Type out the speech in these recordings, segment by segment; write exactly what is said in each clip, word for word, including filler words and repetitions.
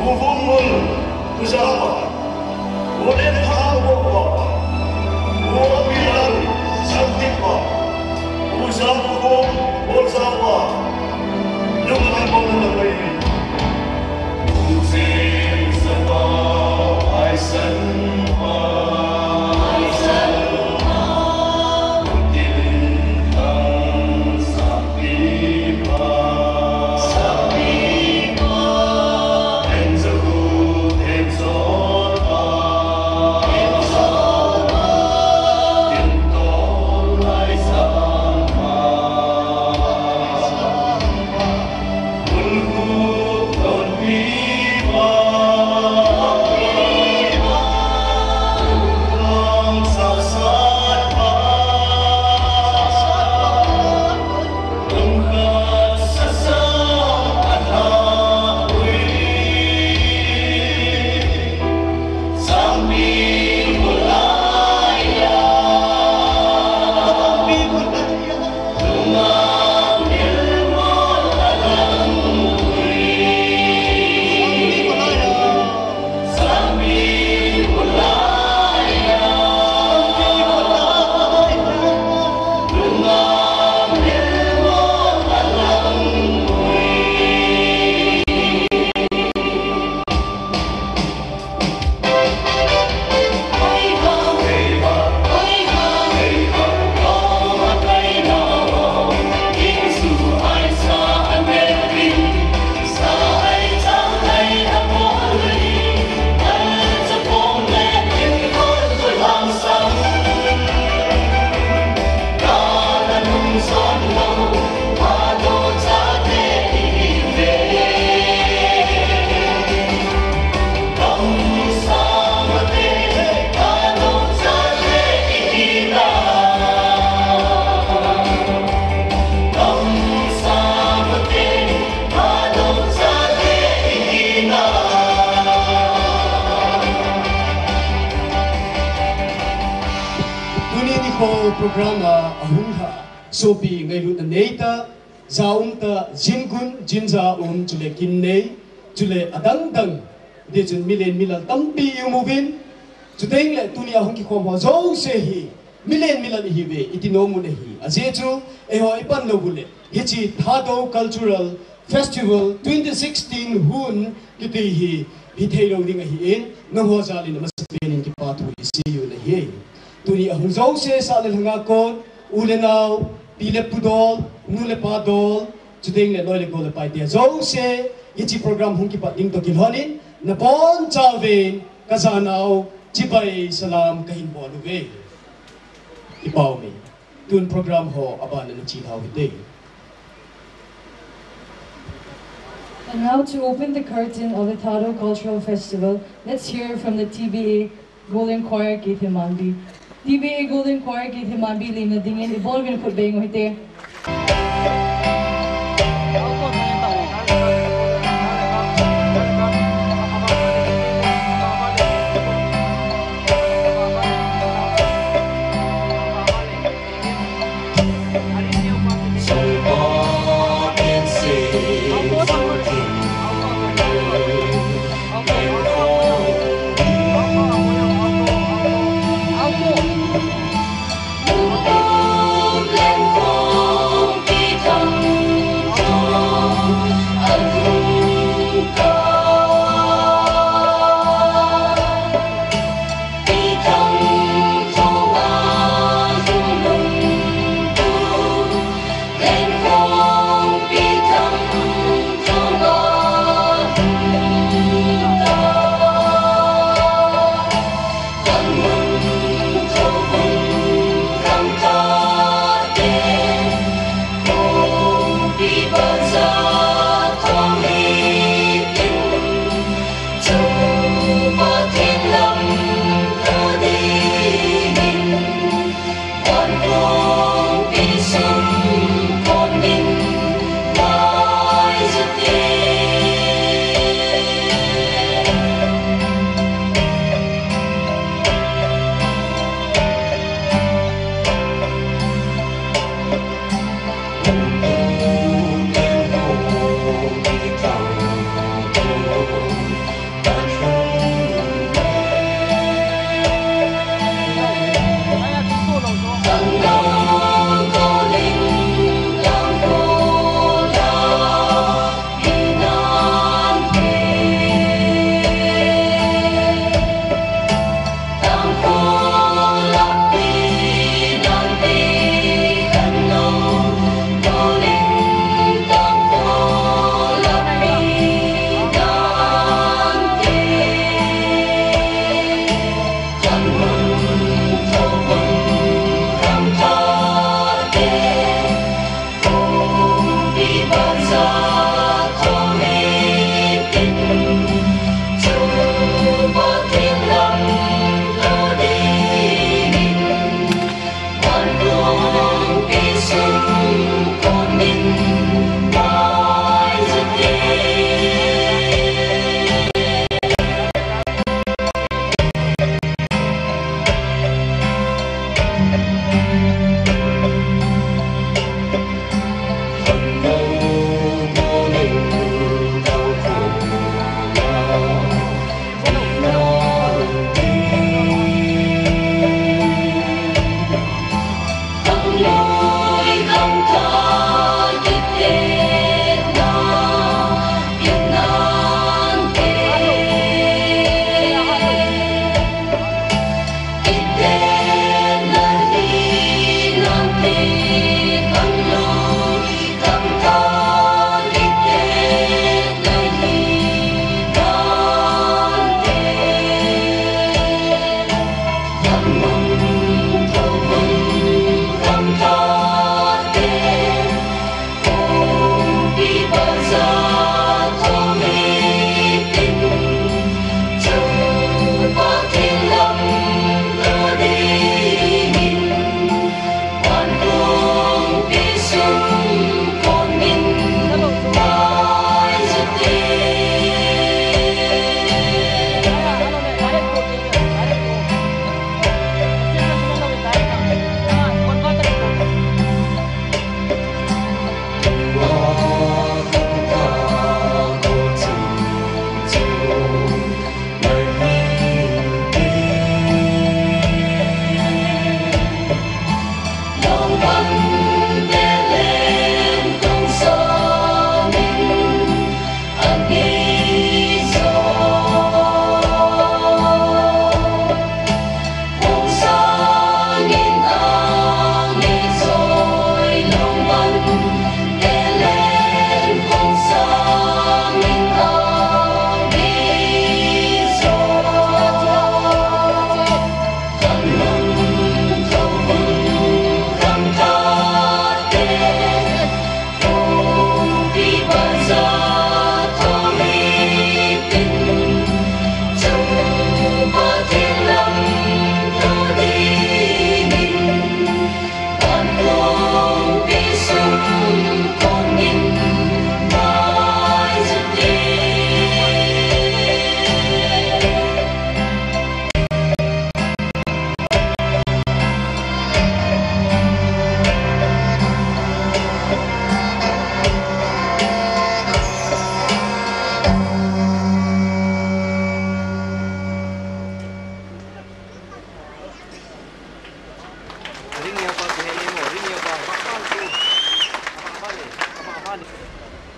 Pu Vungmun, Pu Japa, Pu Lenthang Bokpa, Pu Abilan Sangtipa, Pu Japu Bom, Pu Japa, Lungmon Bom Lamai. Tuni nikho program a ahung lha sopi ngailutna neita, ja um ta, jin gun, jin ja um, chule kin nei, chule adang dang. Tichun milen milal tampi i um uvin. Chuteng le tuni a hung kikhom ho jouse hi milen milal ihiuve, iti nom u ahi. Ajeh chu, eiho i pan lou u le, hiche Thadou Cultural Festival twenty sixteen hun kiti hi, hithei lou ding ahin, nangho jal in amasapen in kipa thu hi sei u ahi. Tuni a hung jouse sah le lhanga kon, u le nao, pi le pu dol, nu le pa dol, chuteng le loi le gol le pai te jouse, hiche program hung kipat ding toh kilhon in, nabon chauvin, ka janau, chibai salam kahin bol uve. Kipa ume. Tun program ho aban a na chelhau hite. And now to open the curtain of the Thadou Cultural Festival, let's hear from the T B A Golden Choir Keithelmanbi. T B A Golden Choir Keithelmanbi lemna dingin ibol uvin khut beng u hite.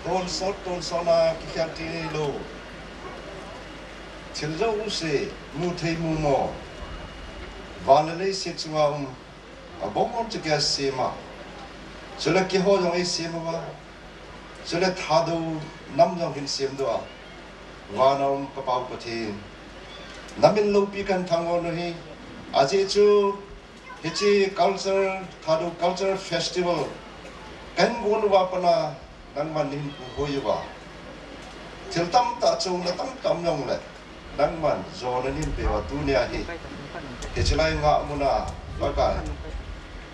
Tonsot, tonsot na kikhel ti lou. Thil jouse, mu thei mu mo. Van le leiset chunga um. Abonbon chu kei a sem a. Chule keiho jong ei sem uva. Chule Thadou nam jong hin sem doh a. Vana um ka Pa u Pathen, na min loupi kan thangvah u ahi. Ajeh chu hiche culture, Thadou Cultural Festival kan gon uva pat a nangman nahin puihoi uva. Thil tamtah chungna tamtah um jongle nangman jona nahin peuva tunia hi hiche lai ngahmun a Pakai,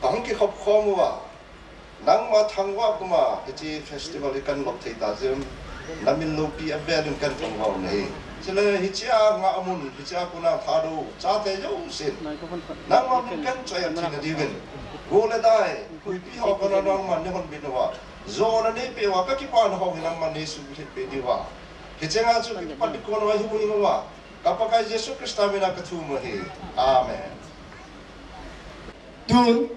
kahung kikhop khom uva. Nangma thangvah puma hiche festival hi kan lop thei ta jeh un, na min loupi avel in kan thangvah u ahi. Chule hichea ngahmun, hichea kona Thadou chate jousen nangma min kan choi a thina diuvin, go le dai, huipi ho kona nangman nei honbit uva, jona nei peh uva, ka kipana ho hi nangman nei suhlhit peh diuva, hichea chu ka kipan ding kon uva hi mu uva, ka Pakai Jesu Christa mina ka thum u ahi. Amen. Tun,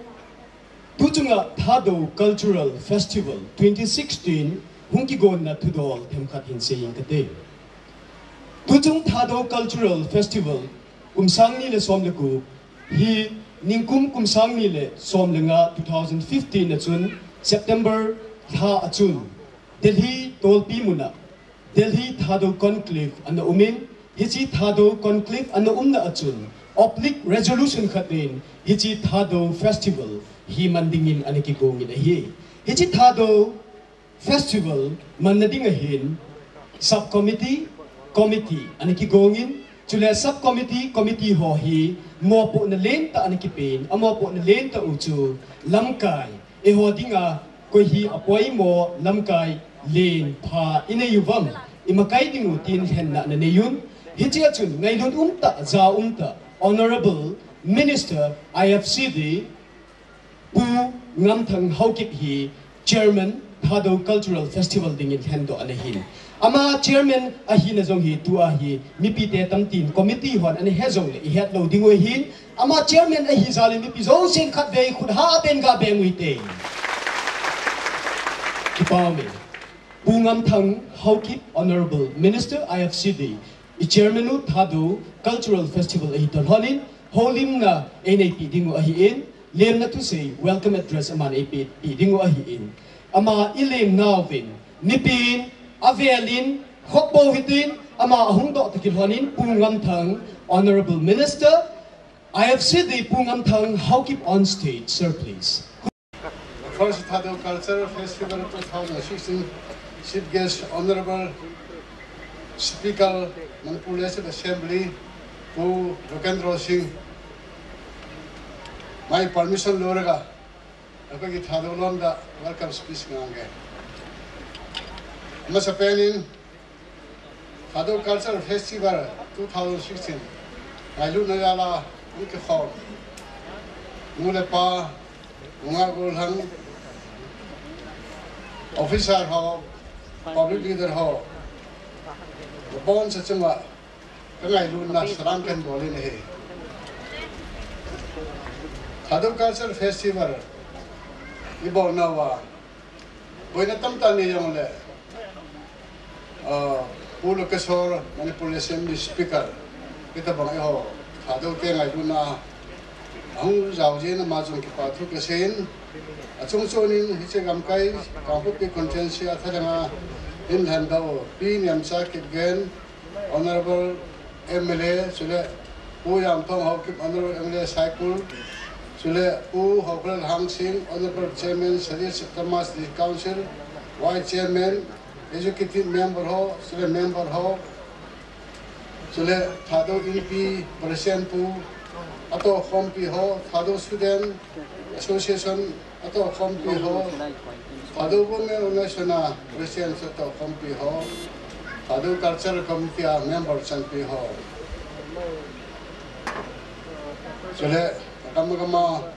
tuchunga Thadou Cultural Festival twenty sixteen hung kigonna thudol themkhat hin sei inge kati. Tuchung Thadou Cultural Festival kum sang ni le som le gup hi ningkum kum sang ni le som le nga two thousand fifteen a chun September lha a chun Delhi tolpi muna Delhi Thadou Conclave ana umin, hiche Thadou Conclave ana umna a chun, oblique resolution khat in, hiche Thadou Festival hi man dingin ana kigongin ahi. Hiche Thadou Festival manna ding ahin, sub committee, committee ana kigongin, chule sub committee, committee ho hi mopohna lentah ana kipen, amopohna lentah u chu lamkai, eiho dinga koi hi apoimo lamkai len pha inei uvam, imakai ding u tin lhenna ana neiyun. Hichea chun ngailut umtah, ja umtah, Honourable Minister I F C D, Pu Ngamthang Haokip hi Chairman Thadou Cultural Festival dingin lhendoh ana hin. Ama Chairman ahina jong hi tua hi mipite tamtin committee hon ana he jongle ihet lou ding u ahin. Ama Chairman ahi jal in mipi jousen khatvei khut ha a pen ga beng u hite. Kipa ume. Pu Ngamthang Haokip, Honourable Minister I F C D, i Chairman u Thadou Cultural Festival ahi toh lhonin, houlimna eineipi ding u ahin, lemna thusei welcome address aman eipepi ding u ahin. Ama ilemnauvin, mipin, avelin, khopbou hitin, ama ahungdoh toh kilhonin, Pu Ngamthang, Honourable Minister, I F C D, Pu Ngamthang Haokip on stage, sir, please. First Thadou Cultural Festival two thousand sixteen Chief Guest, Honourable Speaker, Manipur Legislative Assembly, Pu Lokendro Singh, mai permission louraga, akoigi Thadou lom da welcome speech ngange. Amasapen in, Thadou Cultural Festival two thousand sixteen ngailutna jal a hung kikhom nu le pa, nungah gollhang, officer ho, public leader ho, nabonchauva chunga kangailutna salam kahin bolin ahi. Thadou Cultural Festival ibolnauva boina tamtah nei jongle, ah, Pu Lokeshwar, Manipur Assembly Speaker, hitabang eiho Thadou te ngailutna ahung jaojin ama jong kipathu kaseiyin, achungchon in hiche gamkai Kangpokpi Constituency a thalheng a hin lhendoh Pi Nemcha Kipgen, Honourable M L A, chule Pu Yamthong Haokip, Honourable M L A Saikul, chule Pu Haokholal Hangsing, Honourable Chairman Sadar Autonomous District Council, Vice Chairman, Executive Member ho, chule Member ho, chule Thadou Inpi President pu, atohkhompi ho, Thadou Student Association atohkhompi ho, Thadou Women Organization a President atohkhompi ho, Thadou Cultural Committee a member chanpi ho, chule agam agam a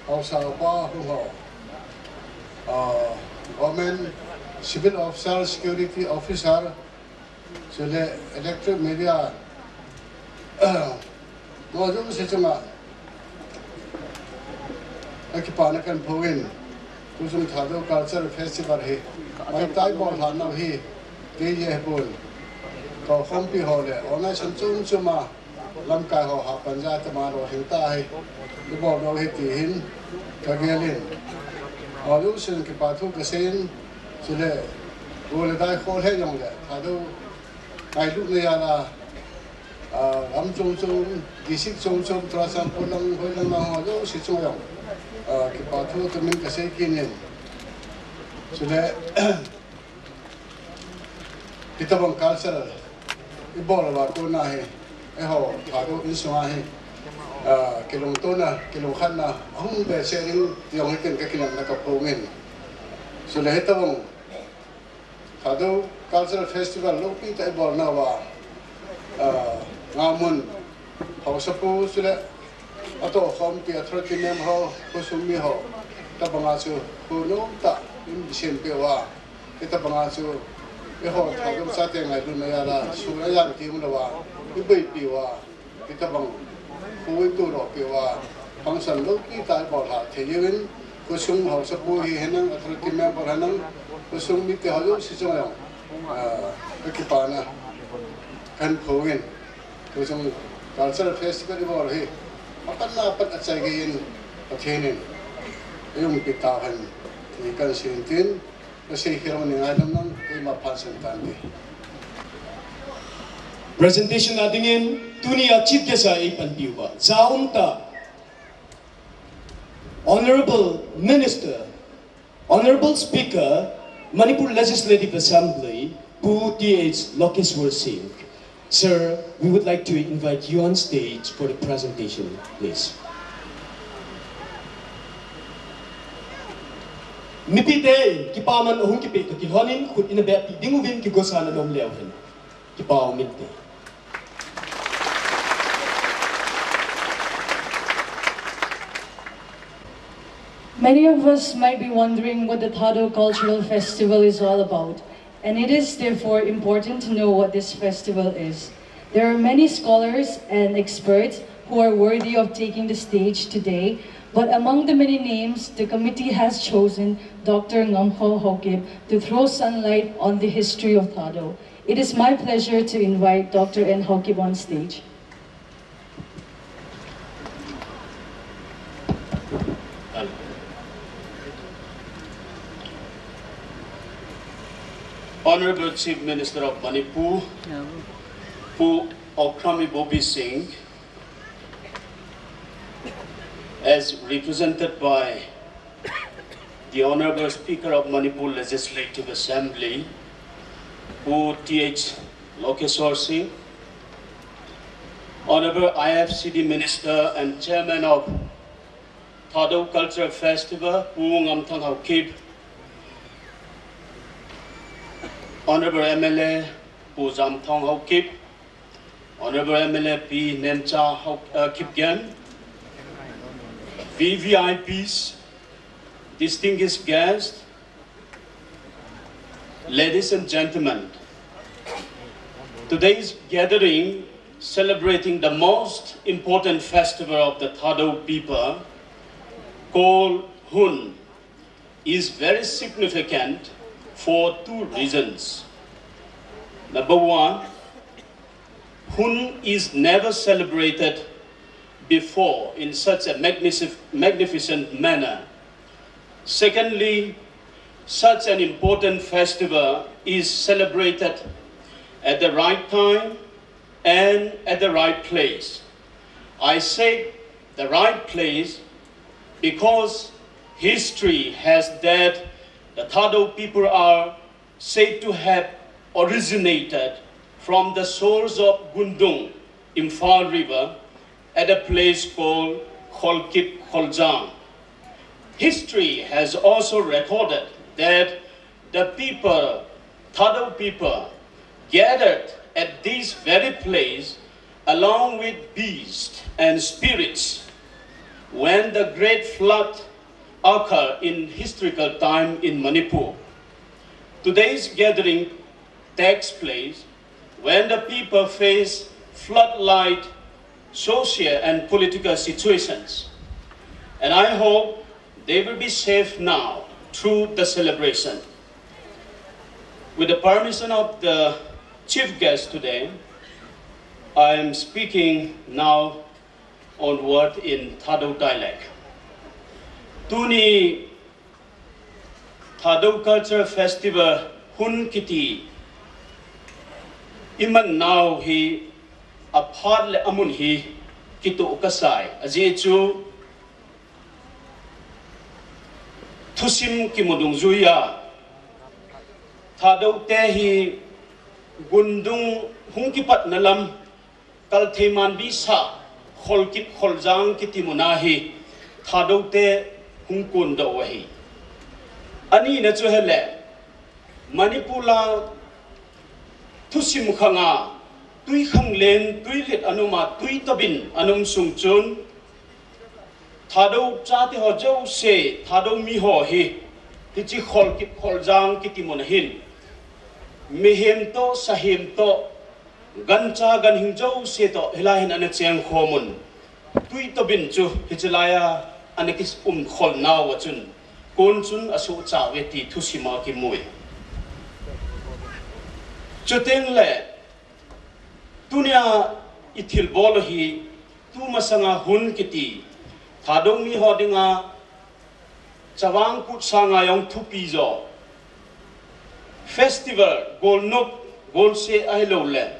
haosa upa hung ho, ah, government, civil officer, security officer, chule electric media, mo jouse chunga akipana kahin phongin, tuchung Thadou Cultural Festival hi maitai bollhah nau hi kei jeh hipon, koukhompi ho le organization chom chom a lamkai ho hapan jal a tama lolhing tah a hi ibol nau ahi ti hin kagelin, ho jousen kipathu kaseiyin, chule go le dai kholheh jongle Thadou ngailutna jal a, ah, gam chom chom, district chom chom, Churachandpur lang, hoilang lang ho jouse chunga jong, ah, kipathu tumin kasei kit in, chule hitabang culture ibol uva kona hi, eiho Thadou insunga hi, ah, kilungtona, kilungkhatna ahung behseh ding ti jong hitin kakinepna kaphongin. Chule hitabang Thadou Cultural Festival loupi tah ibolnauva, ah, ngamun haosapu chule atohkhompi authority member ho, khosung mi ho, tabanga chu kho nomtah in isempeh uva, hitabanga chu eiho Thadou chate ngailutna jal a sun ajan tenglouva iboipi uva, hitabang kho itohdohpeh uva, function loupi tah ibollhah thei uvin, khosung haosapu hihenlang, authority member henlang, khosung mite ho jouse chunga jong, ah, kakipana kahin phongin, tuchung cultural festival ibol hi apatna apat achai geiyin Pathen in eiumpi tauhen ti kahin seiyin tin, kasei khel lou ni ngaidam nang, keima phat sung tante. Presentation a dingin tunia Chief Guest a eipanpiuva, ja umtah, Honourable Minister, Honourable Speaker, Manipur Legislative Assembly, Pu T H Lokeshwar Singh. Sir, we would like to invite you on stage for the presentation, please. Mipite, kipaman ahung kipeh toh kilhonin, khut ina beh pi ding uvin kigosan anom leu hen. Kipa um inte. Many of us might be wondering what the Thadou Cultural Festival is all about, and it is therefore important to know what this festival is. There are many scholars and experts who are worthy of taking the stage today, but among the many names, the committee has chosen Doctor Ngamkho Haokip to throw sunlight on the history of Thadou. It is my pleasure to invite Doctor N Haokip on stage. Honorable Chief Minister of Manipur, Pu Okram Ibobi Singh, as represented by the Honorable Speaker of Manipur Legislative Assembly, Pu T H Lokeshwar Singh, Honorable I F C D Minister and Chairman of Thadou Cultural Festival, Pu Ngamthang Haokip, Honorable M L A, Pu Jamthong Haokip, Honorable M L A Pi Nemcha Hao- uh, Kipgen, V V I Ps, distinguished guests, ladies and gentlemen, today's gathering celebrating the most important festival of the Thadou people called Hun is very significant for two reasons. Number one, Hun is never celebrated before in such a magnific- magnificent manner. Secondly, such an important festival is celebrated at the right time and at the right place. I say the right place because history has that the Thadou people are said to have originated from the source of Gundung, Imphal River, at a place called Kholkip Kholjang. History has also recorded that the people, Thadou people, gathered at this very place along with beasts and spirits when the great flood occurred in historical time in Manipur. Today's gathering takes place when the people face floodlight social and political situations. And I hope they will be safe now through the celebration. With the permission of the chief guest today, I am speaking now onward in Thadou dialect. Tuni Thadou Culture Festival Hun kiti iman nau hi aphat le amun hi kitoh kasai. Ajeh chu thusim kimu dungjuiya Thadou te hi Gundung hung kipatna lam Kaltheimanbi sah Kholkip Kholjang kiti muna hi Thadou te hung kondoh u ahi. Anina chu hile Manipur la thusim khanga twikhanglen twilet anuma twitobin anum sung chun Thadou chate ho jouse Thadou mi ho hi hiche Kholkip Kholjang kiti muna hin mihem toh sahem toh gancha ganhing jouse toh hilai hin ana chengkhom un. Twitobin chu hiche laiya ana kium khol nauva chun kon chun asuhcha uve ti thusima kimu e. Chuteng le tunia ithilbol hi tumasanga Hun kiti Thadou mi ho dinga Chavang Kut sanga jong thupi jo festival golnop golse ahiloule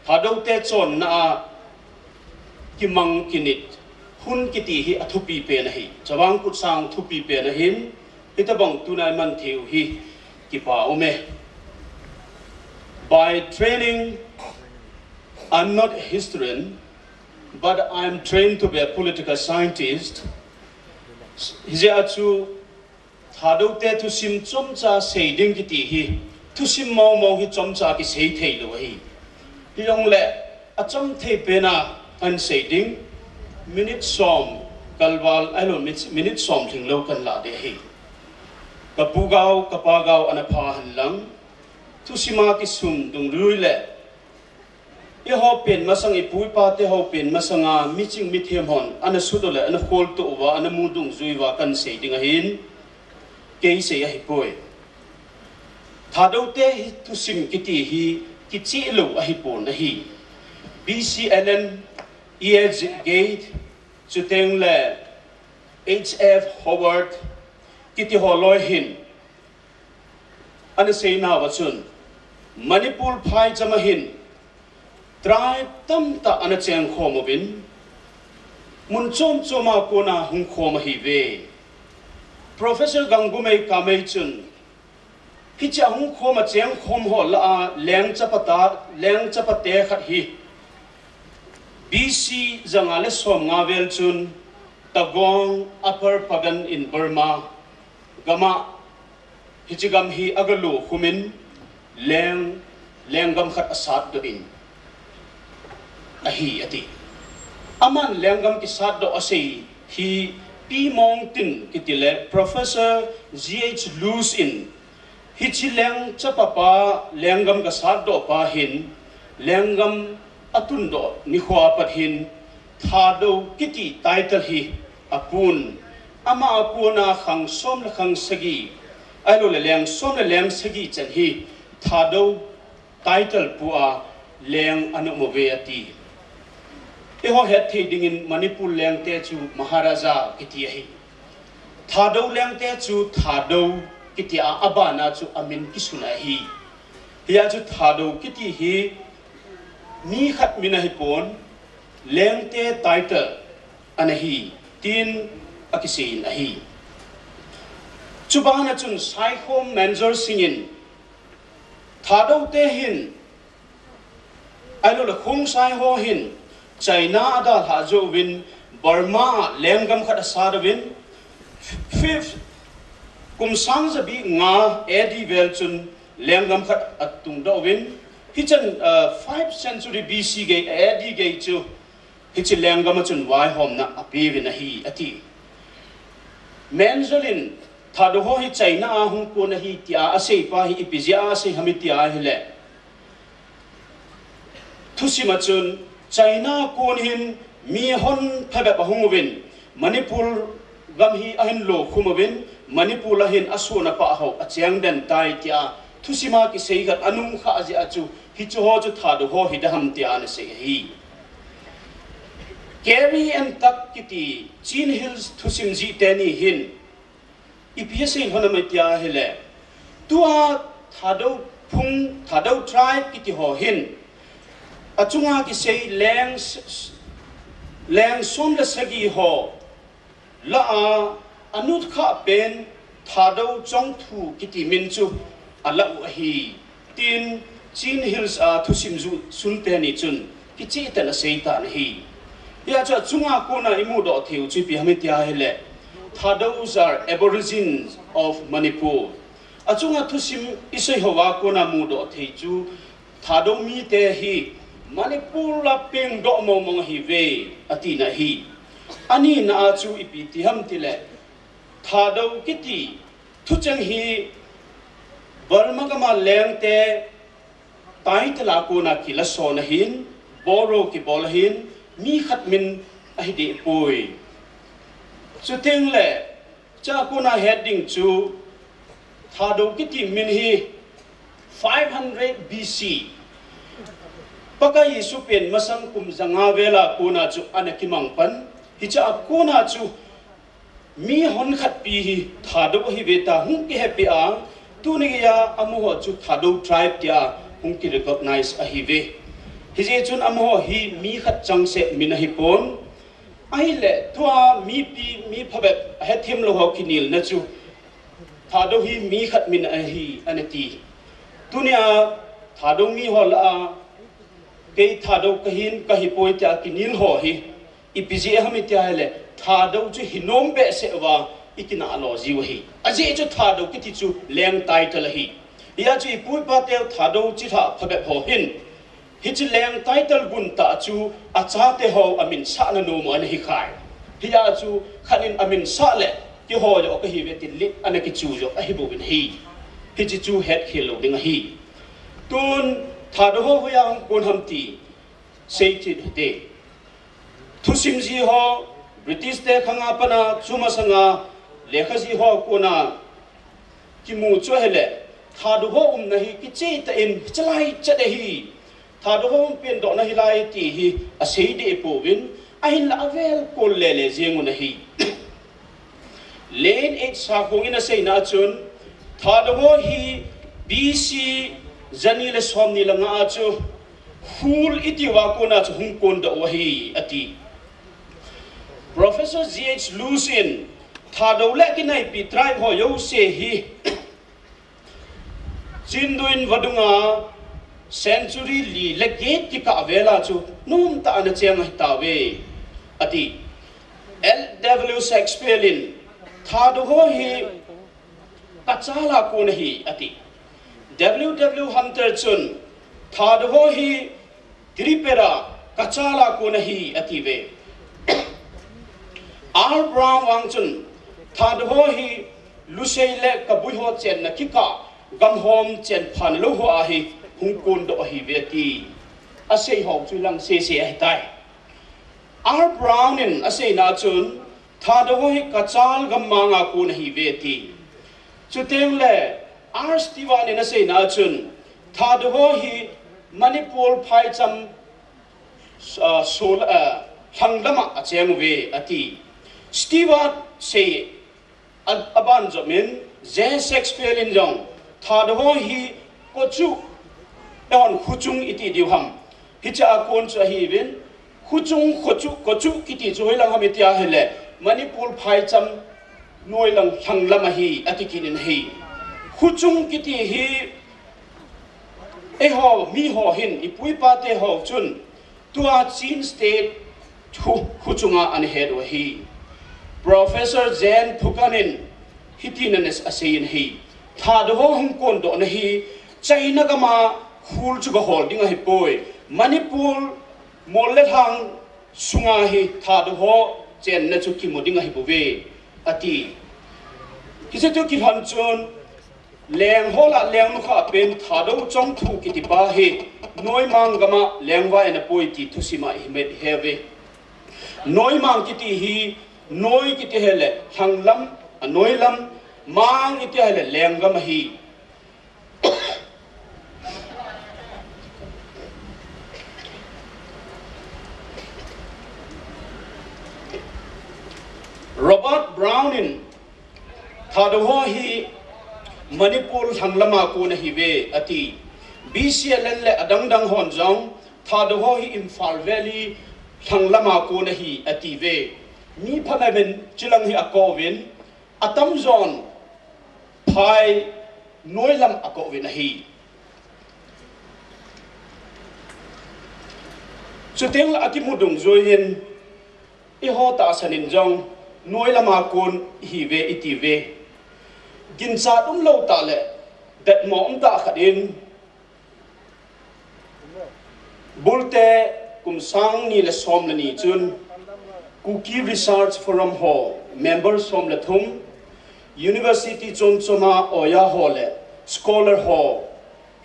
Thadou te chonna a kimang kinit Hun kiti hi athupi pen ahi. Chavang Kut sang thupi pen ahin, hitobang tuna iman theiu hi Kipa ume. By training, I'm not a historian, but I'm trained to be a political scientist. Hijeh a chu Thadou te thusim chomcha sei ding kiti hi, thusim maumau hi chomcha kisei thei lou ahi. Hijongle, achom thei pena kahin sei ding, minute som kalval, ahilou, minute som lhinglou kahin lah ding ahi. Ka pu gao, ka pa gao ana pha henlang, thusima kisum dungjui le, eiho pen masang, ipu ipa te ho pen masanga miching mithem hon ana sut u le ana kholtoh uva, ana mu dungjui uva kahin sei ding ahin, kei sei ahipoi. Thadou te hi thusim kiti hi kicheh lou ahipon ahi. B C Allen, E A Gates, chuteng le H F Howard kiti ho loi hin ana seinauva chun, Manipur phaicham a hin tribe tamtah ana chengkhom uvin, mun chom choma kona hungkhom ahiuve. Professor Gangumei Kamei chun, hiche ahungkhom a chengkhom ho lah a leng chapa te, leng chapa te khat hi B C janga le somnga vel chun Tagong, Upper Pagan in Burma gam a, hiche gam hi aga lukhum in, leng, lenggam khat asatdoh in ahi, ati. Aman lenggam kisatdoh asei hi Pi Mong Tin kiti le Professor G H Luce in, hiche leng chapa pa, lenggam kasatdoh pa hin, lenggam atundoh nikho a pat hin, Thadou kiti title hi apun, ama a kona khang som le khang sagi, ahilou le leng som le leng sagi chan hi Thadou title pu a leng ana um uve ati. Eiho hetthei dingin Manipur lengte chu Maharaja kiti ahi. Thadou lengte chu Thadou kiti a, abana chu amin kisun ahi. Hia chu Thadou kiti hi mi khat min ahipon, lengte title ana hi, tin akiseiyin ahi. Chubana chun Saikhom Manjor Singh in, Thadou te hin, ahilou le Khongsai ho hin, China a dalhah jouvin, Burma a lenggam khat asat uvin, fifth, kum sang jabi nga A D vel chun lenggam khat atungdoh uvin, hichan, uh, five century B C gei, A D gei chu, hiche lenggam a chun vaihomna apeuvin ahi, ati. Manjor in, Thadou ho hi China a hung kon ahi tia asei pa hi ipi jeh a asei ham iti ahile, thusim a chun China kon hin mi hon phabep ahung uvin, Manipur gam hi ahin lukhum uvin, Manipur a hin asun apah ho acheng den tai tia thusim a kisei khat anung kha jeh a chu, hiche ho chu Thadou ho hiding ham tia ana sei ahi. Carey and Tuck kiti Chin Hills thusim jih teni hin ipi asei lhon ham iti ahile, tua Thadou phung, Thadou tribe kiti ho hin, achunga kisei leng s-, s-, leng som le sagi ho lah a, anut kha pen Thadou Chongthu kiti min chu alah u ahi, tin Chin Hills a thusim jih sun teni chun kicheh tah in asei tan ahi. Hia chu achunga kona imudoh thei u chu ipi ham iti ahile, Thadows are Aborigines of Manipur. Achunga thusim isei hoa kona mudoh thei chu Thadou mite hi Manipur a pengdoh mongmong ahiuve, atina ahi. Anina a chu ipi ti ham itile, Thadou kiti thucheng hi Burma gam a lengte title a kona kilason ahin, borrow kibol ahin, mi khat min ahi dehpoi. Chuteng le, chua kona het ding chu, Thadou kiti min hi five hundred B C, Pakai Jesu pen masang kum janga vel a kona chu ana kimang pan, hichea kona chu mi hon khatpi hi Thadou ahiuve tia hung kihepeh a, tuni geiya amaho chu Thadou tribe tia hung kirecognize ahiuve. Hijeh chun amaho hi mi khat changseh min ahipon. Ahile tua mipi, mi phabep, ahethem lou ho kinelna chu Thadou hi mi khat min ahi, ana ti. Tunia Thadou mi ho lah a, kei Thadou kahin, kahipoi tia kinel ho hi ipi jeh ham itia ahile, Thadou chu hinom behseh uva ikinah lo jiu ahi. Ajeh chu Thadou kiti chu leng title ahi. Hia chu ipu ipa teu Thadou chilhah phabep ho hin, hiche leng title gun tah chu achate ho amin sahna nom u ana hikhai. Hia chu khat in amin sah le, keiho joh kahiuve tin lit ana kichu joh ahibouvin ahi. Hiche chu hetkhel lou ding ahi. Tun Thadou ho hoiya hung kon ham ti seichet hite. Thusim ji ho, British te khanga pat a, chu masanga lekha ji ho kona kimu chu ahile, Thadou ho umna hi kicheh tah in, hichelai chet ahi. Thadou ho hung pendohna hilai ti hi asei deh pouvin, ahinla avel kol lele jeng un ahi. Lane H Sakhong in aseina a chun, Thadou ho hi B C jani le somni le nga a chu Khul itiuva kona chu hung kondoh u ahi, ati. Professor G H Luce in, Thadou le kinaipi tribe ho jouse hi Chindwin vadunga century li le get kikah vela chu nomtah ana cheng ahitauve, ati. L W Shakespeare in, Thadou ho hi Kachal a kon ahi, ati. W W Hunter chun, Thadou ho hi Tripura, Kachal a kon ahi, atiuve. R Brown vang chun, Thadou ho hi Lusei le Kabui ho chenna kikah, gamhom chenphan lou ho a hi hung kondoh ahiuve, ati. Asei ho chu lang sese ahitai. R Brown in aseina chun, Thadou ho hi Kachal gammang a kon ahiuve, ati. Chuteng le R Stewart in aseina chun, Thadou ho hi Manipur phaicham, ah, sol, ah, lhanglam a acheng uve, ati. Stewart sei a, aban jom in, J Shakespeare in jong, Thadou ho hi Khochu, ehon Khochung iti diu ham. Hiche a kon chu ahiuvin, Khochung, Khochu, Khochu kiti chu hoilang ham itia ahile, Manipur phaicham noilang lhanglam ahi, ati kit in ahi. Khochung kiti hi, eiho, mi ho hin, ipu ipa te ho chun, tua Chin State Khu, Khochung a ana het u ahi. Professor Jen Phukan in hitin ana s-, asei in ahi. Thadou ho hung kondohna hi China gam a Khul chu gahol ding ahipoi. Manipur mol le lhang sunga hi Thadou ho chenna chu kimu ding ahibouve, ati. Hiche chu kilhon chun, Leng ho lah leng nukha pen Thadou Chongthu kiti pa hi Noimang gam a lengvai ana pui ti thusim a ihet, ihet uve. Noimang kiti hi, noi kiti ahile lhanglam, a noilam, mang iti ahile lenggam ahi. Robert Brown in Thadou ho hi Manipur lhanglam a kon ahiuve, ati. B C L N le adang dang hon jong Thadou ho hi Imphal Valley lhanglam a kon ahi, atiuve. Mi phabep in chulang hi akouvin, atamjon phai noilam akouvin ahi. Chuteng le akimu dungjui hin, eiho tahsan in jong noilam a kon ihiuve itiuve. Ginchat umlou tah le, detmo umtah khat in, Bulte kum sang ni le som le ni chun, Kuki Research Forum ho, member som le thum, University chom chom a oja ho le scholar ho,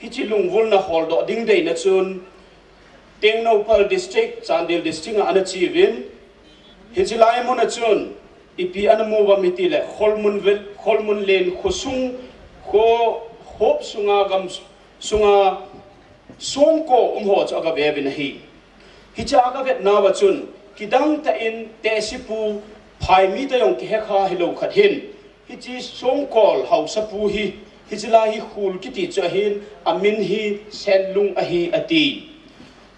hiche lungvolna holdoh ding deina chun, Tengnoupal District, Chandel District a ana cheuvin, hiche lai mun a chun, ipi ana mu uvem itile, Kholmun vel, Kholmun len khosung, kho, hop sunga gam sunga songko um ho chu aga ve uvin ahi. Hiche aga vetnauva chun, kidang tah in tehsepu phaimi toh jong kihekha hilou khat hin, hiche songkol haosapu hi, hiche lai hi Khul kiti chu ahin, amin hi Senlung ahi ati.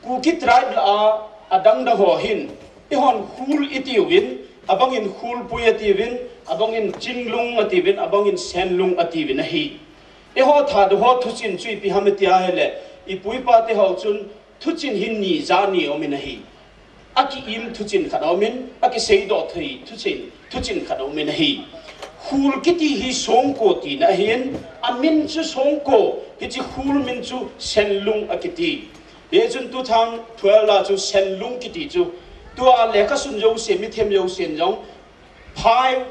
Kuki tribe lah a, adang dang ho hin, eihon Khul itiuvin, abang in Khulpui atiuvin, Abang in Chinglung ati uvin, abang in Senlung ati uvin ahi. Eiho Thadou ho thuchin chu ipi ham iti ahile, ipu ipa te ho chun thuchin hi ni ja ni um in ahi. Aki-im thuchin khat um in, akiseidoh thei thuchin, thuchin khat um in ahi. Khul kiti hi Songko tina ahin, amin chu Songko, hiche khul min chu Senlung akiti. Hichun two thousand twelve a chu Senlung kiti chu, tua lekhasun jouse, mithem jousen jong, phai,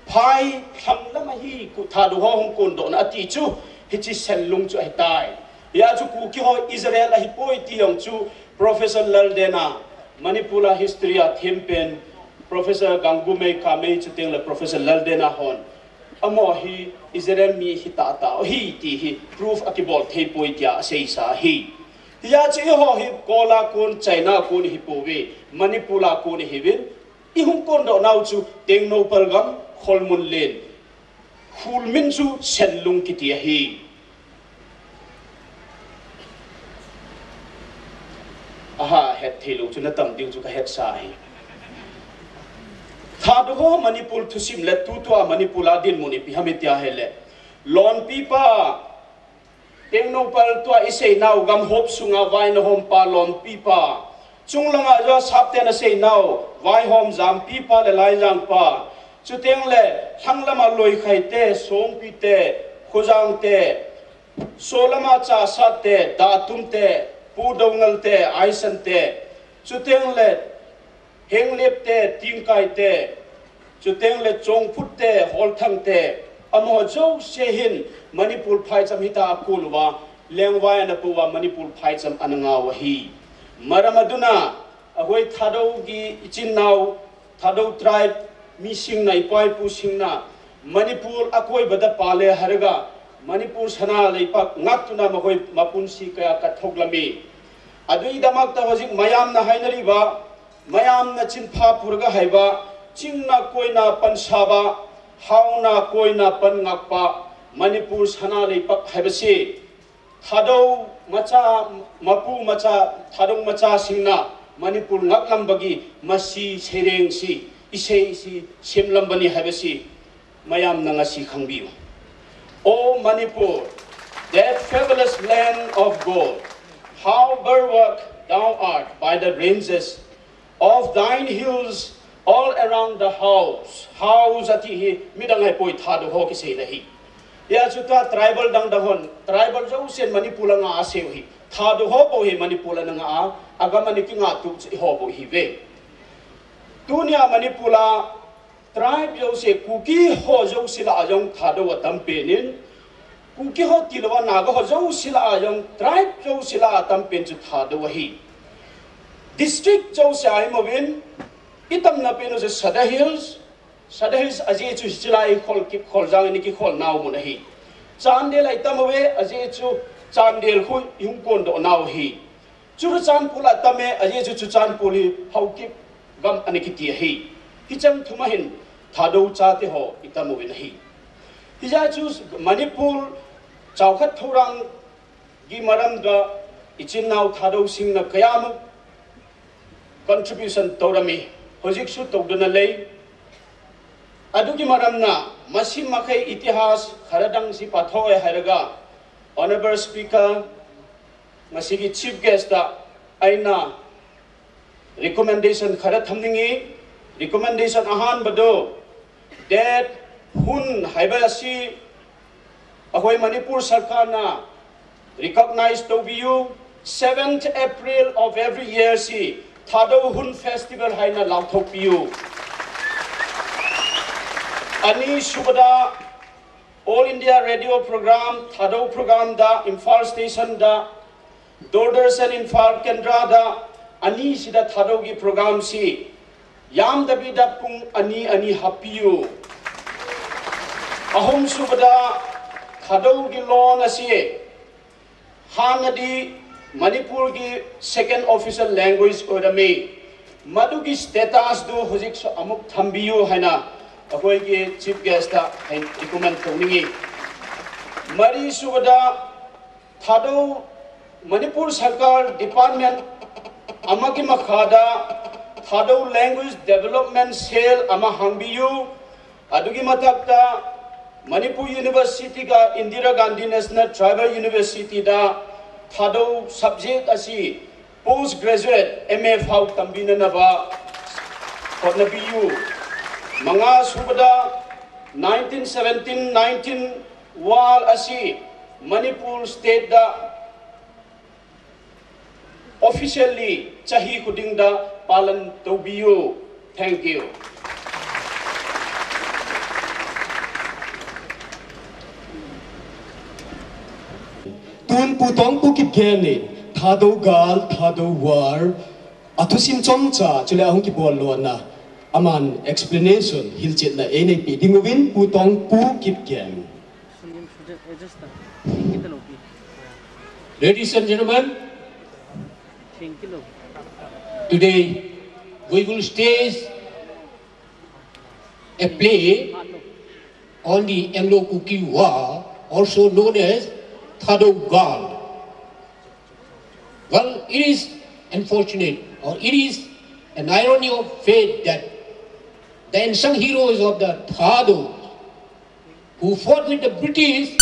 phai lhanglam ahi, Thadou ho hung kondohna ati chu, hiche Senlung chu ahitai. Hia chu Kuki ho Israel ahipoi ti jong chu Professor Laldena, Manipur a history a thempen, Professor Gangumei Kamei chuteng le Professor Laldena hon, amaho hi Israel mi hita tah ahi ti hi proof akibol theipoi tia aseisa ahi. Hia chu eiho hi Kol a kon, China kon hipouve, Manipur a kon ihiuvin, ihung kondoh nau chu Tengnoupal gam, Kholmunlen. Khul min chu Senlung kiti ahi. Aha, hetthei lou chu natam diu chu kahetsa ahi. Thadou ho Manipur thusim le tutua Manipur a dinmun ipi ham iti ahile, lonpipa, Tengnoupal tua iseinau gamhop sunga vaina hompa lonpipa, chunglanga Joasap ten aseinau vaihom jampipa le laijangpa, chuteng le lhanglama Loikhaite, Songpite, Khojangte, solama Chasate, Datumte, Pu Doungalte, Aisante, chuteng le Henglepte, Tingkaite, chuteng le Chongphutte, Holthangte, amaho jouse hin Manipur phaicham hita akon uva, lengvai ana pu uva Manipur phaicham ana ngah u ahi. Maram aduna, ahoi Thadou gi ichin nau, Thadou tribe, mi singna, ipa ipu singna, Manipur akoiba da pale haiga, Manipur sana leipak ngahtuna mahoi mapunsi kaya kathok lami. Adui damak ta hojik mayamna haina riba, mayamna chinpha purga haiba, chingna koina pansaba, haona koina pangakpa, Manipur sana leipak haibasi. Thadou macha, mapu macha, Thadou macha singna, Manipur ngaklam bagi, masi seirengsi, iseisi, semlam bani haibasi. Mayamna ngasi khangbiu. O Manipur, that fabulous land of gold, how bulwark thou art by the ranges of thine hills all around the house. House ati hi midang ahipoi, Thadou ho kiseina ahi. Hia chu tua tribal dangdang hon, tribal jousen Manipur a ngah a asei u ahi. Thadou ho bou hi Manipur a ana ngah a, agam ana kingah tu chu eiho bou ihiuve. Tunia Manipur a tribe jouse, Kuki ho jouse lah a jong Thadou atampen in, Kuki ho tilouva Naga ho jouse lah a jong, tribe jouse lah a atampen chu Thadou ahi. District jouse a imu uvin, itamna pen u chu Sadar Hills, Sadar Hills ajeh chu hichelai Kholkip, Kholjang in ikikholnau mun ahi. Chandel a itam uve, ajeh chu Chandel khu ihung kondohnau ahi. Churachandpur a itam e, ajeh chu Churachandpur hi Haokip gam ana kiti ahi. Hicheng thum a hin Thadou chate ho itam uvin ahi. Hijeh chun Manipur chaokhat thorang gi maram da ichin nau Thadou singna kayama contribution tourami, hojik su touduna lei. Adugi maramna, masi makhei itihas kharadang si patho e haiga, Honorable Speaker, ngasigi Chief Guest ta eina recommendation khara thamningi, recommendation ahanbadu, that Hun haiba si, ahoi Manipur Sarkar na recognize tobiu, seventh April of every year si, Thadou Hun Festival haina lauthopiu. Ani subada, All India Radio Program, Thadou Program da, Imphal Station da, Doordarshan Imphal Kendra da, ani sida Thadou gi program si, yamdabida pung ani ani hapiu. Ahum subada, Thadou gi lon asi, hannadi Manipur gi second official language oirami. Madugi status du hojik su amuk thambiu haina, ahoi gi Chief Guest ta hain recommend toningi. Mari subada, Thadou Manipur Sarkar Department amagi makhada Thadou Language Development Cell ama hangbiu, Adugi matakta Manipur University ga Indira Gandhi National Tribal University da Thadou subject asi post graduate M A fau tambina naba hotnabiu. Manga subada nineteen seventeen nineteen wal asi Manipur State da officially chahi khuding da palan tobiu. Thank you. Tun Pu Tongpu Kipgen in Thadou Gal, Thadou War, athusim chomcha, chule ahung kibol lona, aman explanation, hilchetna, einei pe ding uvin Pu Tongpu Kipgen. Ladies and gentlemen, today we will stage a play on the Anglo-Kuki War, also known as Thadou Gal. Well, it is unfortunate, or it is an irony of fate that the unsung heroes of the Thadou who fought with the British